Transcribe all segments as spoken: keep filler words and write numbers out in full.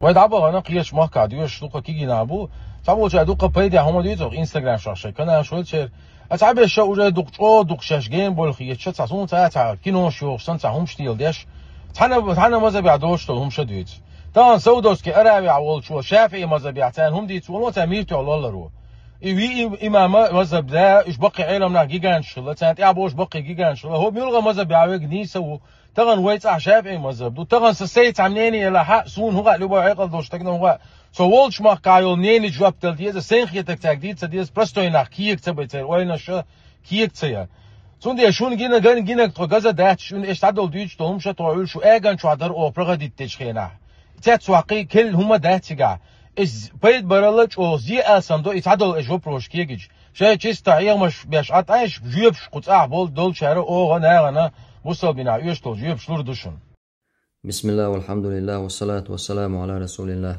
Вай дӀабахана кхечу махкахь доьшуш дукха кегий нах бу. Цхьаболчара дукха пайдехь хӀума дуьйцу оха Instagram чохь шайн каналаш йолчеран. А цхьаберш уже дукха чӀогӀа дукха шаьш геймболх етташ, цхьа хӀума цхьа, цхьа кинош йохуш санна, цхьа хӀумаш телла деш. Цхьана, цхьана мазхабехь доцуш долу хӀумаш а дуьйцу. Тахана Саудовский Аравия волчо ШафиӀи мазхабехь царна хӀума дийцаво, цара мир тоьхна лалларо. И виъ имама мазхаб да, уьш баккхий Ӏеламнах гиганташ хилла, царна тӀаьхьа болуш баккхий гиганташ хилла. ХӀо муьлха мазхабехь верг нийса ву. Тахана вай цӀахь ШафиӀи мазхаб ду. Тахана сан сайца цхьа мнение лахь а, суна хӀума а, любой Ӏекъал долуш стагана хӀума а, со волчу махкахь йолу мнение жоп дала деза, сайн хетарг цаьрга дийца ца деза, простой нах кега ца бай, церан ойланаш кега ца ян. Цундела шуна гина, ган гинарг тхо газа дац, шуна эш дӀадолу дуьйцуш долу хӀума ша тхо Ӏуьллуш шу аган чохь дара оха прохадить дечу хенахь. Цец ваккхий, келла хӀума дац цигахь. Эс пайда баралла чӀогӀа зе алсам до, и цхьадолу эш вопросаш кегича. Шайн чисто хьехамаш беш Ӏа тӀаьш, жоьпаш кху цӀахь болу долчара оха нахана бусалбинахь оьшуш долу жоьпаш лур ду шуна. بسم الله والحمد لله والصلاة والسلام على رسول الله.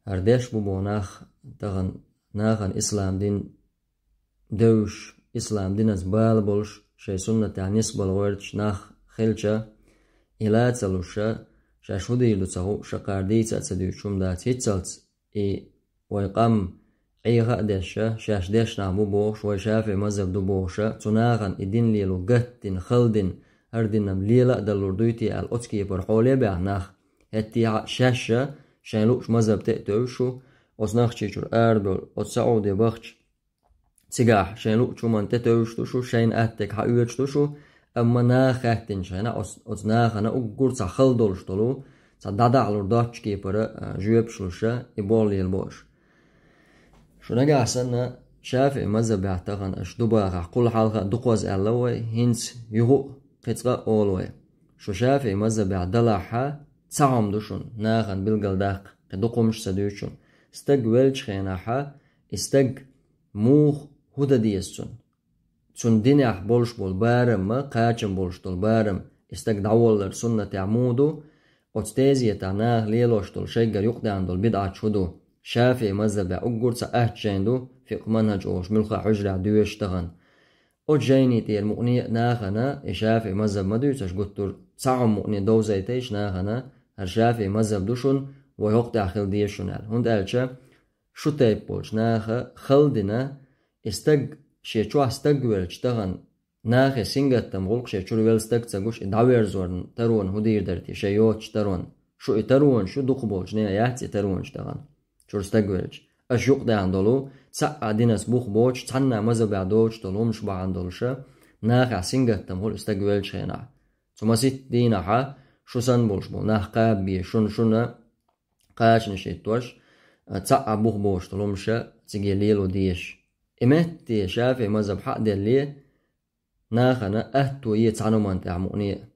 ХӀара деш бу боху нах, тахана нахана ислам дин девзаш, ислам динца бала болуш, шайн суннатехь нисбала гӀоьрташ нах хилча, и ла ца луш, шаьш хӀун дийр ду ца хуу, шакхара дийца а ца дуьйцуш хӀума дац. ХӀинццалц и вайн къам Ӏеха а деш, шаьш дешнах бу бохуш, вай ШафиӀи мазхаб ду бохуш, цу нахана и дин лело гатдина, халдина, хӀара динам лела а далур дуй те аьлла, оцу кепара хьоле а баьхна нах, хӀеттехьа а шаьш а шайн луучу мазхаб тӀе а тевжаш ву, оцу Нохчийчуьра арадолу, оцу Саудехь бахча, цигахь шайн луучу хӀуманна тӀе тевжаш ду шу, шайна аттег хьаоьцуш ду шу, амма наха хаьттинчу хенахь оц-, оцу нахана уггар цхьа хала долуш долу, цхьа дӀадахьалур доцчу кепара, а, жоьпаш луша, и болх лелабо аша. Шу нагахь санна, ШафиӀи мазхабехь тахана аша дубахахь кхул хьалха а дукхаза аьлла вай, хӀинца юха а кхин цкъа а олу вай. Шу ШафиӀи мазхабехь далахьа, цхьа хӀума ду шуна, нахана билгалдаккха, кхин дукха хӀумаш ца дуьйцу шуна. Стаг велчу хенахьа, и стаг муха хӀун дан деза цунна? Цунна динехь болуш болу барамма, кхачам болуш долу барам, и стаг дӀаволлар суннатехь муха ду, оцу тезетахь наха лелош долу шайгара юкъадаьхна долу бидӀаташ хӀун ду? ШафиӀи мазхабехь уггар цхьа аттачу жайна ду, фикъхӀ манхӀаж олуш муьлхха а хьуьжарехь доьшуш тахана. Оцу жайни тӀера мукъане а нахана, и ШафиӀи мазхаб ма дуьйцу аша гуттар, цхьа хӀума мукъане довзайтайша нахана, хӀара ШафиӀи мазхаб ду шуна, вай хӀокху тӀехь хила деза шуна аьлла. ХӀунда аьлча, шу тайпа болчу наха хала дина, и стаг, шен чохь стаг велча тахана, нахе сингаттам гӀуллакх шен чуьра велла стаг ца гуш, и дӀаверзорна тарона хӀун дийр дара те, шайн йоцучу тарона. Шу и таронаш ю, дукха болчу нехан яц и таронаш тахана, чуьра стаг велча. Аша юкъадаьхна долу, цхьа а динас бух боцуш, цхьанна а мазхабехь доцуш долу хӀумаш бахьана долуша, нахехь сингаттам хуьлу и стаг велчу хенахь. Цу маситта дийнахьа, шу санна болуш болу нах кхаба беза шуна, шуна кхачанаш хӀиттош, цхьа а бух боцуш долу хӀумаша циге лело дезаш. И метте ШафиӀи мазхаб хьа а делле, нахана атто е цхьана хӀуманна тӀехь мукъане а.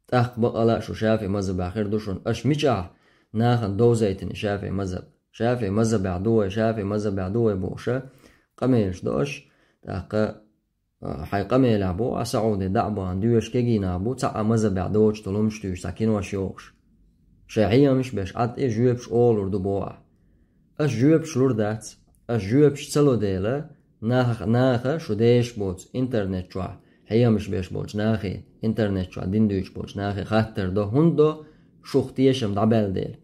ТӀаккха бакъала а шу ШафиӀи мазхабехь хир ду шуна, аша мичахь нахана довзайтина ШафиӀи мазхаб? ШафиӀи мазхабехь ду вай, ШафиӀи мазхабехь ду вай бохуша, къамелаш до аша, тӀаккха, а, хьайн къамелехь боху, ахь Саудехь дӀа а бахана, доьшуш кегий нах бу, цхьа а мазхабехь доцуш долу хӀумаш туьйсуш, цхьа кинош йохуш. Шайн хьехамаш беш Ӏа тӀе жоьпаш олур ду боху ахь. Аша жоьпаш лур дац. Аша жоьпаш ца ло дела, нах-, наха шу дешаш боцу интернет чохь, хьехамаш беш болчу нахе, интернет чохь дин дуьйцуш болчу нахе хаттар до, хӀунда до, шух тешам дӀабаьлла дела.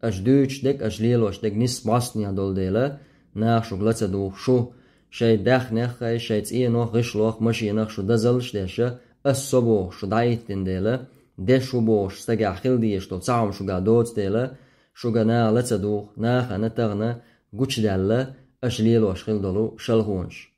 Аша дуьйцуш дерг, аша лелош дерг нисса бӀостанехьа долу дела, наха шуьга ла ца дугӀу, шу шайн даьхнех а, шайн цӀенох, гӀишлох, машенах шу дозаллаш а деш, ас со бохуш шу дӀахӀиттина дела, деш ву бохуш стагехь хила дезаш долу цхьа хӀума шуьга доцу дела, шуьга наха ла ца дугӀу, нахана тахана гучудаьлла аша лелош хила долу шалхонаш.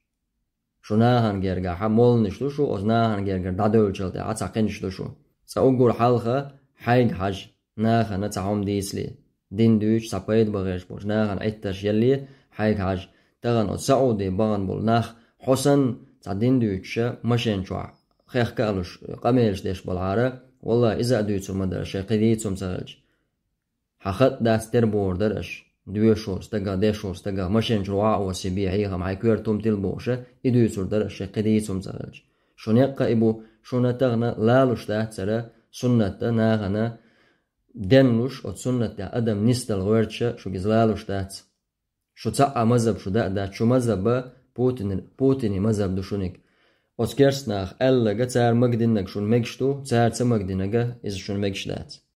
Шу нахана гергахьа молланаш ду шу, оцу нахана гергара дӀадевллачул тӀаьхьа цхьа кхинаш ду шу. Цкъа уггар хьалха хьайга хьажа, нахана цхьа хӀума дийцале. Дин дуьйцуш цхьа пайда бан гӀерташ болчу нахана Ӏиттарш елле, хьайга хьажа. Тахана оцу Саудехь бахана болу нах, хьо санна, цхьа дин дуьйцуша машен чохь хехка а луш, къамелаш деш балахьара, валлахӀи, иза а дуьйцур ма дара, шайн кхин дийца хӀума ца хилча. Хьан хатӀ дац тера бохур дара аша, доьшуш волу стагах, деш волу стагах, машен чуьра ваха а воссий бен хьехам, хьайн коьрта хӀума тила бохуша, и дуьйцур дара аша, шайн кхин дийца хӀума ца хилча. Шуна некъ а и бу, шуна тахана лалуш дац цара, суннат а, нахана денлуш, оцу суннатехь адам нисдала гӀоьрташа, шуьга иза лалуш дац. Шу цхьа а мазхаб шу даа дац, шу мазхаб Путин, Путине мазхаб ду шунига. Оцу керстанаха аьллага, цара магадиннага шуна мегаш ду, цара ца магадиннага иза шуна мегаш дац.